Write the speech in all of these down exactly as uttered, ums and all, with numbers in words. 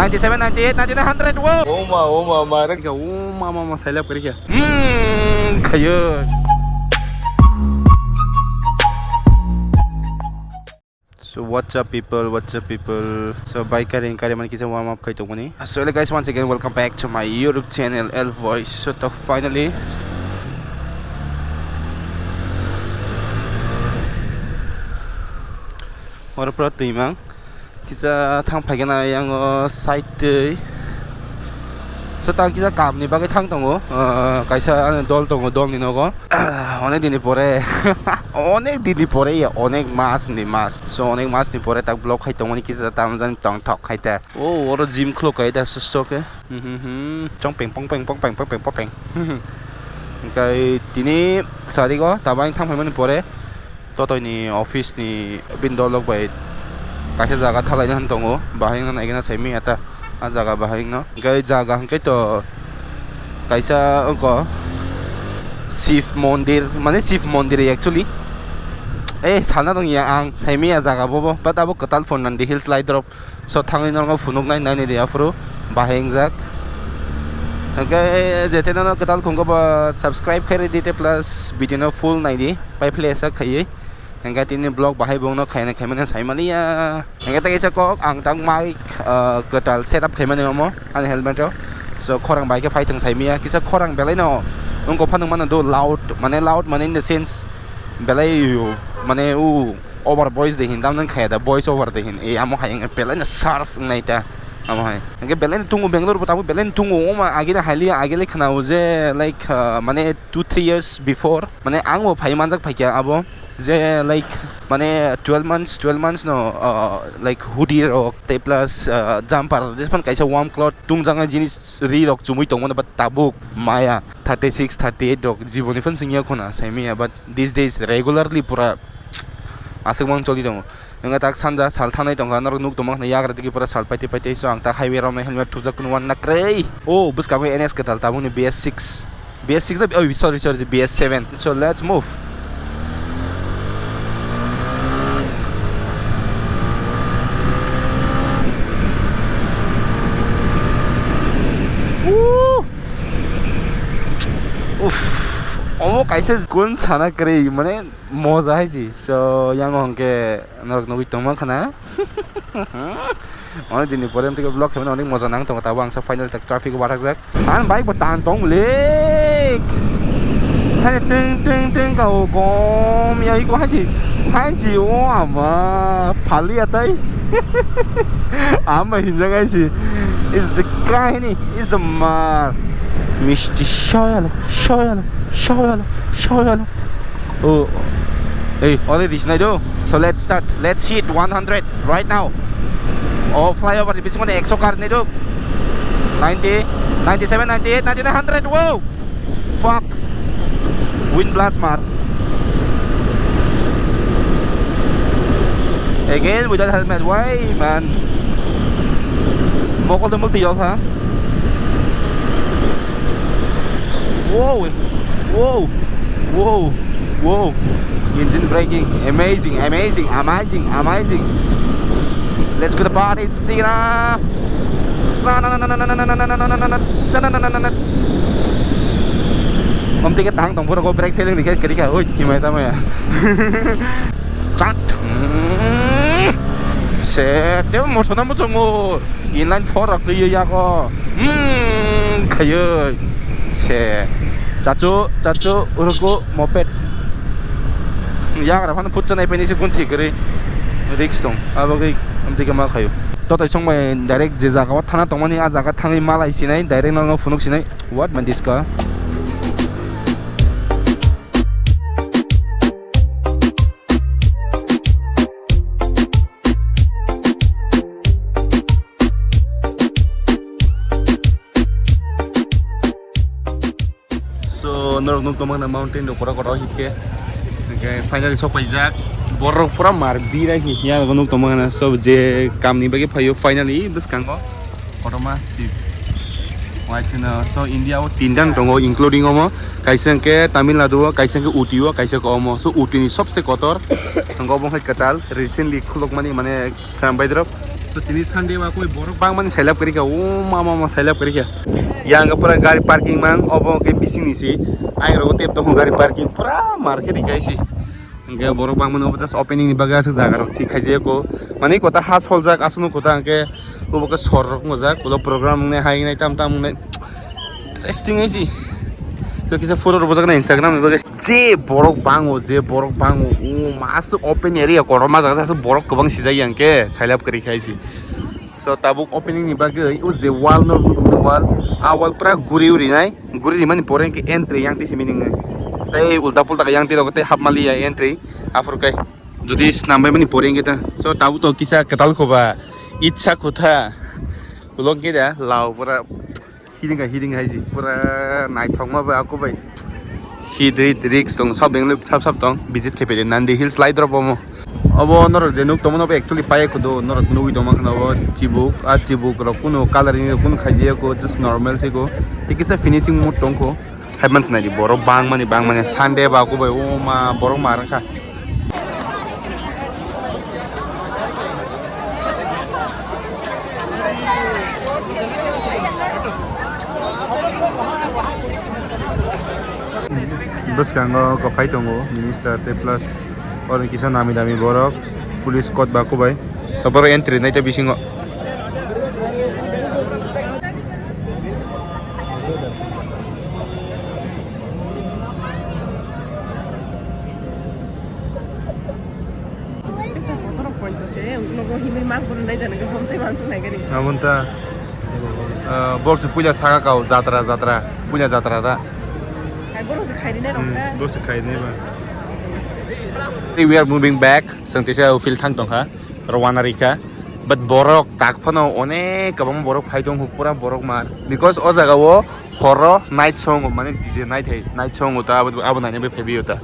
Ninety-seven, ninety-eight, ninety-nine, hundred, wow! Oh ma, oh ma, ma, rek. Oh ma, ma, ma, sailap kari kya? Hmm, khayo. So what's up people, what's up people? So bike kari kari man kisa warm up khai tongmani. So hello guys, once again welcome back to my YouTube channel L Voice. So to finally oro pura twi mang kisa thang phaikhe na yang o side twi. So tang kisa kamni bagwi thang tongo, ah, kaisa ani dol tongo, dolni nogo. Onek dini pore, onek dini pore ya, onek mas ni mas. So onek mas ni pore tak vlog khai tongmani kisa tamjani tong thok khai ta. O oro gym khuluk khai ta susto khe. Hmm, hmm, hmm. Chong peng pong peng pong peng pong peng pong peng. Hingkai tini sarigo tabang thang phaimani pore Totoini office ni bini dolok bai kaisa jaga thalaina hwn tongo, bahai wngna naigena saimanya ta, ah jaga bahai wngno. Hingke jaga hingke to kaisa wngko Shiv mondir, mane Shiv mondir actually. Eh, salna tongya ang, saimanya jaga bobo, but abo kwtal phone nandi Hills Light Drop. So thangwi norokno phunuknai nainidi aphuru bahai wngjak. Hwnkhe je channel no kwtal khungkhe bo subscribe khairidi tei plus video no full naidi pai phle sak khaiwi. Hwnkhe tini vlog bahai bo wngno khaina khaimani saimaliya. Hwnkhe tei kaisa kok ang tang mic, ah, kwtal setup khaimani omo ani helmet o. So khorang bai khe phaithwng saimaya kisa khorang belai no wngkha phano mano do loud mane loud mane in the sense belai mane u over voice de hin, tamni khaya da voice over de hin, e amo hai wngkha belai no sharp wngnai ta, amo hai. Hingke belai no tungo Bangalore bo tabuk belai no tungo, oma agile hailiya, agile khwnao je, like, uh, mane two three years before, mane ang bo phai manjak phaikha abo, je, like, mane twelve months, twelve months no, uh, like, hoodie rok, tei plus, uh, jumper, jephano kaisa warm cloth tungjaknai jinis ri rok chumui tongmani, but tabuk maya thirty six, thirty eight rok jiboni phano singya khuna, saimaya, but these days regularly pura aswk mang choli tongo. Wngkha tak sanja sal thanai tongkha, norok nuk tongma khna yagra digi pura sal paite paite, so ang tak highway romnai helmet thupjak kunu wan nakrei. O bwskango N S kwtal tabukni B S six, B S six na, oh, sorry, sorry, B S seven. So let's move. Woo! Uff, omo kaisa kun sana kwrwi, mane moja hai si. So, yango hwnkhe norok nugwi tongma khana. Onek dini pore amtwi vlog khaimani onek moja nang tongo, tabuk ang sa final tak traffic o bathakjak. Ang bike bo tan tong lik. Hai ting ting ting ka o gom ya iko hai si, hai si o ama phali atai. Ama hinjak hai si. Is the guy ni. Is the mar. Misti shoyalo, shoyalo, shoyalo, shoyalo. Oh, hey, already sinaido. So let's start. Let's hit one hundred right now. Oh, flyover ni bisingo ekso kar naido. Ninety, ninety-seven, ninety-eight, ninety-nine, hundred. Wow. Fuck. Wind blast mar. Again without helmet. Why, man? Mokol to mukti yok ha. Whoa, whoa, whoa, whoa. Engine braking. Amazing, amazing, amazing, amazing. Let's go to party. Sira. Om tike tang tong pura ko brake failing dikhe kiri kha oi himai tamo ya. Chat. Se te mo sona mo chongo. Inline four rok twi ya ko. Hmm, khayoi. Se. Chachu, chachu, uruku, moped. Yagra phano phutsa nai paini se gun thik kwrwi. Risk tong. Abo gwi amtwi khe ma khayo. Totoi songbai direct je jaga o thana tongmani, a jaga thangwi malai sinai, direct no phunuk sinai. What man this car? So, norok nuk tongmani mountain rok kotor kotor hit khe. Hingke finally sok paijak. Borok pura mar birai hi ya nuk tongmani. So, je kamni bagwi phaio finally bwskango. Kotorma sip. Wai thwino. So, India o tinta tongo, including omo. Kaisa hingke Tamil Nadu o, kaisa hingke Uti o, kaisa khe omo. So, Uti ni sobse kotor. Hingke obo hingke kwtal. Recently khulukmani mane Sram Baidrop. So tini Sunday ba koi borok bangmani sailap kwrwi kha, o ma ma ma sailap kwrwi kha. Yang pura gari parking mang, obo ke bising ni si. Ai rogo tep tong gari parking pura market ni kaisi. Hingke borok bangmani obo just opening ni bagwi aswk jaga rok thik khaijak o. Mani kota ha soljak aswk no kota hingke obo ke sor rok wngjak, ulo program wngnai hai wngnai tam tam wngnai. Interesting hai si. To kisa photo rok bojak na Instagram ni bagwi. Je borok bango, je borok bango, o ma aswk open area kotorma jaga se aswk borok kwbang sijak yang khe sailap kwrwi khai si. So tabuk opening ni bagwi o je wall no wall, a wall pura guri uri nai, guri rimani pore hingke entry yang twi simi nang nai. Tei ulta pulta yang twi rok tei hap mali ya entry aphuru kai. Jodi snam bai mani pore hingke ta. So tabuk to kisa kwtal khoba itsa kutha. Ulo hingke da lao pura. Hiding hai, hiding hai ji, pura naithokma bai, aku bai. Hidri risk tong, sab benglo sab sab tong, visit khe pede Nandi Hills lai drop omo. Obo norok je nuk tongmano, obo actually paye kudo, norok nugui tongma kheno obo chibuk, a chibuk rok kuno coloring rok kuno khaijaya ko, just normal se ko. Tei kisa finishing mode tong kho. Hai mansi nai di, borok bangmani, bangmani, Sunday ba aku bai, o ma, borok ma rang kha. Bwskango kwphai tongo minister tei plus oro kisa nami dami borok police coat ba kwbai to borok entry nai tei bisingo. Inspector kotorok point to se, ulogo himwi mak buru nai jani ke homtei mansuk nai gari. Abon ta, ah, bok se puila saka kau jatra, jatra, puila jatra da. Hai borok se khairi nai rok Hmm, ta. Bok se khairi nai ba. We are moving back. Sengtisa field thang tongkha. Rwana rikha. But borok tak phano onek kwbangma borok phai tong pura borok mar. Because o jaga o horo night song mane D J night hai, night song ta abo, abo naina bai phaibi ta.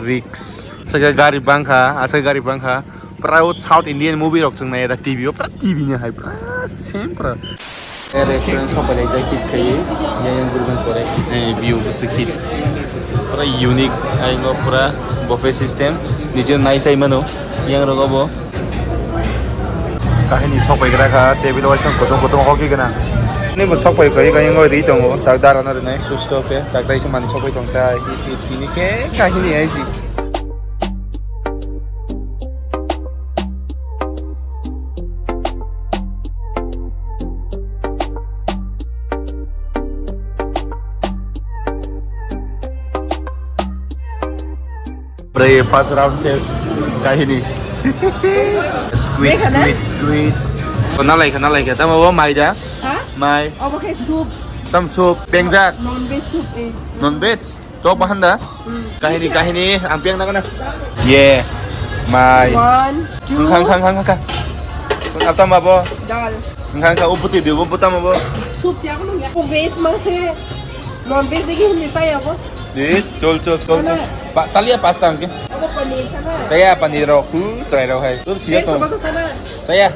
Risk. Saka gari bangkha, asa gari bangkha. Pura o South Indian movie rok chwng nai da T V o pura T V ni hai pura same pura. Restaurant sopai lai jai hit khai. Yang yang gurban pore. Eh, view bwswk hit. Pura unique, ayongo pura buffet system. Nije nai chai mano. Yang rogo bo. Kahini sokpai gra kha, table o waisa kutung kutung hoki gana. Ni bo sokpai kai kai ngo ri tongo, tak dara no rinai susto ke, tak dai se mani sokpai tong ta, hit hit tini ke kahini ai si. Bre, first round ses kahini. Squid, squid, squid. Oh, nalaikha, nalaikha. Tamo bo mai da? Ha? Mai. Obo khe soup. Tam soup, pengjak. Non veg soup eh. Non veg? Tok bahan da? Hmm. Kahini, kahini, ang piang na kana? Ye. Mai. One, two. Khang, khang, khang, khang, khang. Aptam abo. Dal. Khang, khang, uputi di, uputam abo. Soup siya ko nung ya. Veg mang se. Non veg de ki hindi saya ko. Di, chol, chol, chol, chol. Mana? Pa, talia pasta angke. Obo paneer sana. Saya paneer rok, hu, saya rok hai. Tu siya Veg to. Sama sana. Saya.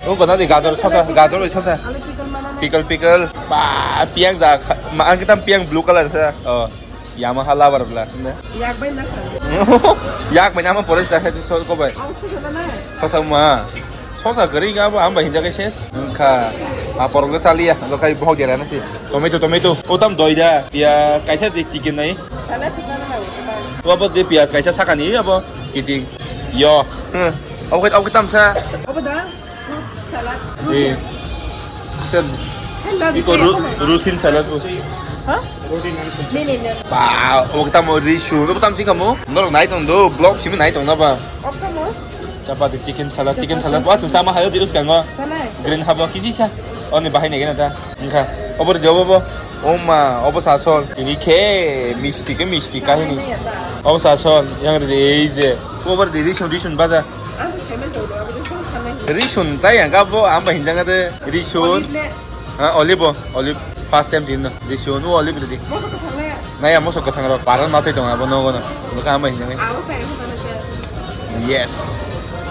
Oh, kena di gajar sosa, gajar sosa. Alu pickle mana na? Pickle, pickle. Pa, piang ja, ma, ang kita piang blue color sa. Oh, Yamaha lover bla. Yak bai na kha. Yak bai nama pore sa hai so ko bai. Aw sosa na na. Sosa ma. Sosa gari ga ba amba hinja kai ses. Kha. Apor ga chaliya, lo kai bhog dera na si. Tomato, tomato. O tam doi da. Pias kaisa di chicken nai. Salad sa sana na. Wa bo di pias kaisa sakani abo. Kiting. Yo. Oke, oke tam sa. Obo da. Fruit salad. Eh. Sen. Hello, iko ru-, rusin salad bo. Ha? Ni, ni, ni. Ba, obo tam risu. Obo tam sing kamu. Norok nai tong do. Vlog simi nai tong na ba. Obo kamu? Chapati chicken salad, chicken salad. Wa sama hayo di us kango. Salad. Green habo kisi sa. Oni bahai nai gena ta. Engkha. Obo di obo bo. Oma, obo sasol. Ini khe misti khe misti kahini. Obo sasol. Yang di ei je. Obo di risun risun baja. Ang to saiman tong do, abo to song sanai. Risun chaya ka bo, ang ba hinjang de risun. Olive le. Ha, olive bo, olive. First time din no. Risun, o olive de. Moso kwthang le. Naya moso kwthang rok. Paran masai tong abo nogo no. Baka ang ba hinjang. Abo sai mo tana ke. Yes.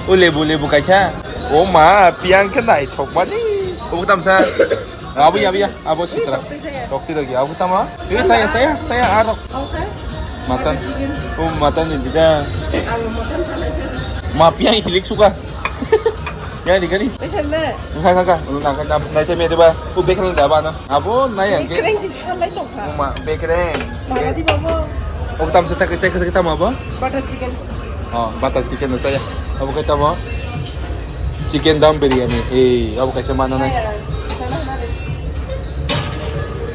O lebu, lebu kaisa. O ma, piang khe nai thok mani. O tam sa. Abu ya, abu ya. Abo sitra. Tokti dogi, abo tama. Ini saya, saya, saya arok. Oke. Matan. Ada chicken. Oh, matan ini dah. Alo matan sana aja. Ma piang hilik suka. Gani, gani. Bisa le. Enggak, enggak, enggak. Enggak, enggak, enggak. Nai saya mirip, Pak. Oh, bekereng dah, Pak, no? Abo, nai yang ke. Bekereng sih, sekarang naik tongkha. Uma, bekereng. Mana di bawah? Oh, tam setak, setak, setak, tam apa? Butter chicken. Oh, butter chicken itu ya. Apa kita mau? Chicken dum biryani. Eh, apa kaisa mana nai? Saya, sana, sana.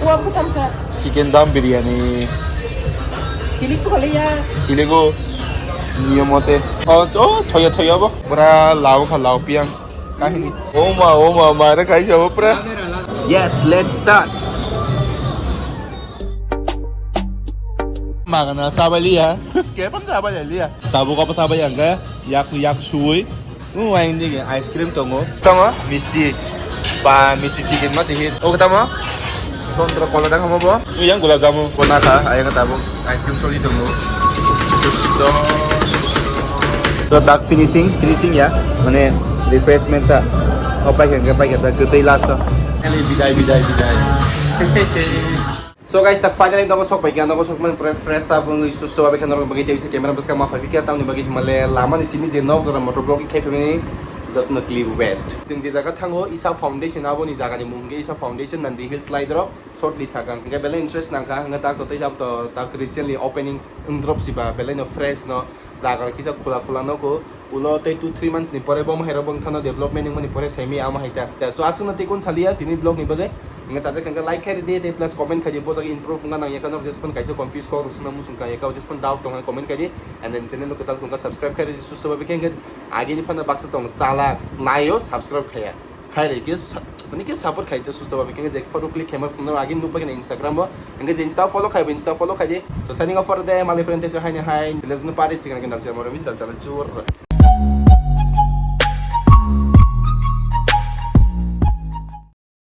Wah, aku tam sa. Chicken dum biryani. Hilik suka le ya. Hiligo. Niyo mote. Oh, oh, thoya, thoya apa? Pura lau kha, lau piang. Kahini. Oh ma, oh ma, mare kaisa apa pura? Yes, let's start. Magana sabaliya. Kepang sabaliya. Tabuk apa sabaliya enggak? Yak, yak suwi. Oh, aing digi ice cream tongo. Tamo? Misti. Pa, misti chicken masih hit. Oh, tamo? Tondro kola dang hamo bo? Yang gulab jamun. Kona kha, ayang tabuk. Ice cream soli tongo. Susto. So, tak finishing, finishing ya. Mane, refreshment ta. Oh, pai khe, pai khe, ta, kwtwi last o. Bidai, bidai, bidai. So guys, tak finally nogo sok pai kha, nogo sok man pore fresh up wngwi susto babe khe norok bagwi tei bisa camera bwskang ma phai kha, tamni bagwi himale lama ni simi je nok jora motor block khai phai mani jotno clip waste. Chwng je jaga thango, Isa Foundation, aboni jaga ni mung khe Isa Foundation, Nandi Hills Laidrop, shortly sakang. Hingke belai interest nangkha, hingke tak to tei jab to tak recently opening wng drop siba, belai no fresh no, jaga kisa khula khula nokho. Ulo tei two three months ni pore bo mahairok bongthano development wngmani pore saimi amo hai ta. So aswkno tei kun saliya tini vlog ni bagwi. Wngkha chajak khe like khai ridi tei plus comment khai di, bo jaga improve wngna nang yakha norok jespan kaisa confuse kok rwswngna muchung kha yakha jespan doubt tong comment khai di. And then channel no kwtal wngkha subscribe khai ridi susto babe khe wngkha agini phano baksa tong chala naio subscribe khaiya. Khai ridi sa-, mani khe support khai di susto babe khe je photo click khai ma norok agini nukbai khe Instagram bo. Wngkha je Insta follow khai bo Insta follow khai di. So signing off for the day, my friend, tei hai hai. Let's no party chicken again dal chama robi dal chala chur.